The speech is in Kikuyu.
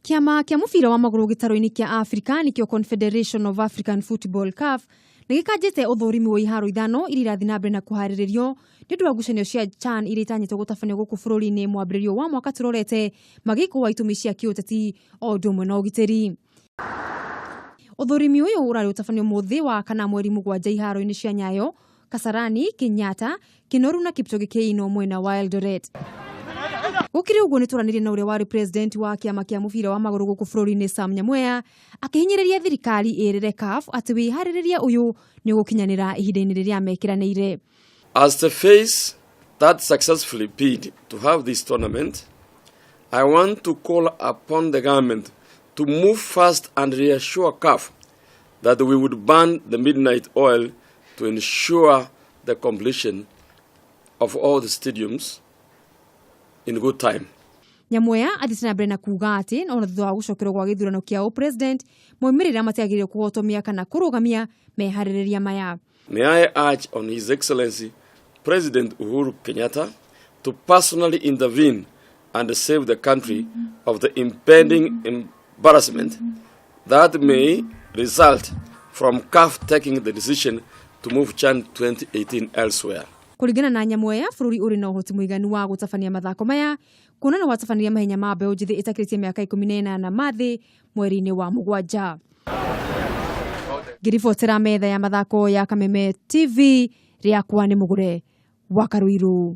Kĩama kĩa mũbira wa magũrũ gĩtarũ-inĩ kĩa Afrika nĩkĩo Confederation of African Football, CAF, nĩ gĩkanjĩte ũthũrimi wa iharo ithano iria irathiĩ na mbere na kũharĩrĩrio nĩ ũndũ wa ngucanio cia CHAN iria itanyĩtwo gũtabanio gũkũ bũrũri-inĩ mwambĩrĩrio wa mwaka tũrorete magĩkwo wa itũmi cia kĩũteti o ũndũ ũmwe na ũgitĩri. Ũthũrimi ũyũ ũrarĩ ũtabanio mũthĩ wa kana mweri 7 iharo-inĩ cia Nyayo, Kasarani, Kenyatta, Kinoru na Kipchoge Keino mwena wa Eldoret. Gũkĩrĩ ũguo nĩ twaranĩrie na ũrĩa warĩ president wa kĩama kĩa mũbira wa magũrũ gũkũ bũrũri-inĩ Sam Nyamweya akĩhinyĩrĩria thirikari ĩrĩre CAF atĩ wĩharĩrĩria ũyũ nĩ ũgũkinyanĩra ihinda-inĩ rĩrĩa mekĩranĩire. As the face that successfully bid to have this tournament, I want to call upon the government to move fast and reassure CAF that we would burn the midnight oil to ensure the completion of all the stadiums in good time. Nyamweya athiĩte na mbere na kuga atĩ ona thutha wa gũcokerwo gwa gĩthurano kĩa ũpresident moimĩrĩra matiagĩrĩire kũhotomia kana kũrũgamia meharĩrĩria maya. May I urge on His Excellency President Uhuru Kenyatta to personally intervene and save the country of the impending embarrassment that may result from CAF taking the decision to move CHAN 2018 elsewhere. Kũringana na Nyamweya, bũrũri ũrĩ na ũhoti mũiganu wa gũtabania mathako maya kuona nĩ watabanirie mahenya ma mbeũ njĩthĩ ĩtakĩrĩtie mĩaka 18 mathĩ mweri-inĩ wa 7. Ngĩribotera metha ya mathako ya Kameme TV, rĩakwa nĩ Mũgũre wa Karũirũ.